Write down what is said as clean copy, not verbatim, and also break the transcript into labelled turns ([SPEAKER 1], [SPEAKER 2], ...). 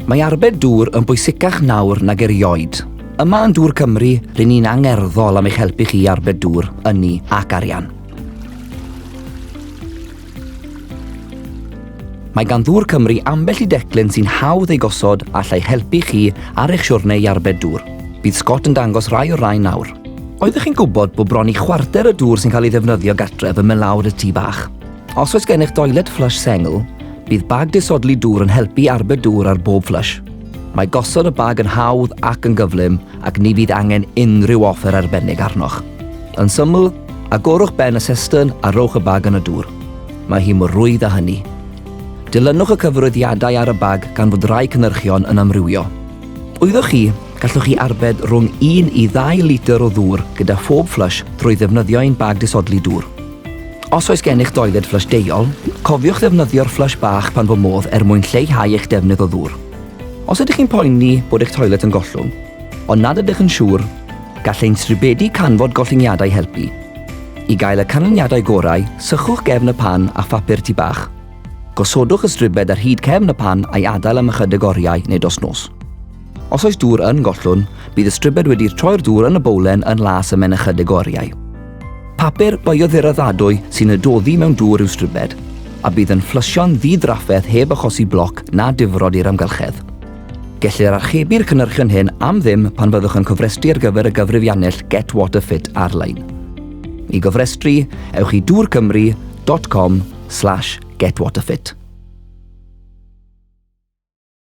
[SPEAKER 1] Mae arbed dŵr yn bwysicach nawr nag erioed. Yma yn Dŵr Cymru, ry'n ni'n angerddol am eich helpu chi i arbed dŵr, ynni ac arian. Mae gan Ddŵr Cymru ambell i declyn sy'n hawdd ei gosod a allai helpu chi ar eich siwrne i arbed dŵr. Bydd Scott yn dangos rhai o'r rhain nawr. Oeddech chi'n gwybod bod bron i chwarter y dŵr sy'n cael ei ddefnyddio gartref yn mynd lawr y tŷ bach? Os oes gennych doilet flush sengl, bydd bag disodli dŵr yn helpu i arbed dŵr ar bob flush. Mae gosod y bag yn hawdd ac yn gyflym ac ni fydd angen unrhyw offer arbennig arnoch. Yn syml, agorwch ben y cistern a rhowch y bag yn y dŵr. Mae hi mor rwydd â hynny. Dilynwch y cyfarwyddiadau ar y bag gan fod rhai cynhyrchion yn amrywio. Wyddoch chi, gallwch chi arbed rhwng 1 i 2 litr o ddŵr gyda phob flush drwy ddefnyddio ein bag disodli dŵr. Os oes gennych doiled flush deuol, cofiwch ddefnyddio'r flush bach pan fo modd er mwyn lleihau eich defnydd o ddŵr. Os ydych chi'n poeni bod eich toilet yn gollwng, ond nad ydych yn siŵr, gall ein stribedi canfod gollyngiadau helpu. I gael y canlyniadau gorau, sychwch gefn y pan â phapur tŷ bach. Gosodwch y stribed ar hyd cefn y pan a'i adael am ychydig oriau neu dros nos. Os oes dŵr yn gollwng, bydd y stribed wedi troi'r dŵr yn y bowlen yn las ymhen ychydig o oriau. Papur bioddiraddadwy sy'n ydoddi mewn dŵr yw stribed, a bydd yn fflysio'n ddi-drafferth heb achosi bloc na difrod i'r amgylchedd. Gellir archebu'r cynhyrchion hyn am ddim pan fyddwch yn cofrestru ar gyfer y gyfrifiannell Get Water Fit ar-lein. I gofrestru, ewch i dŵrcymru.com/getwaterfit.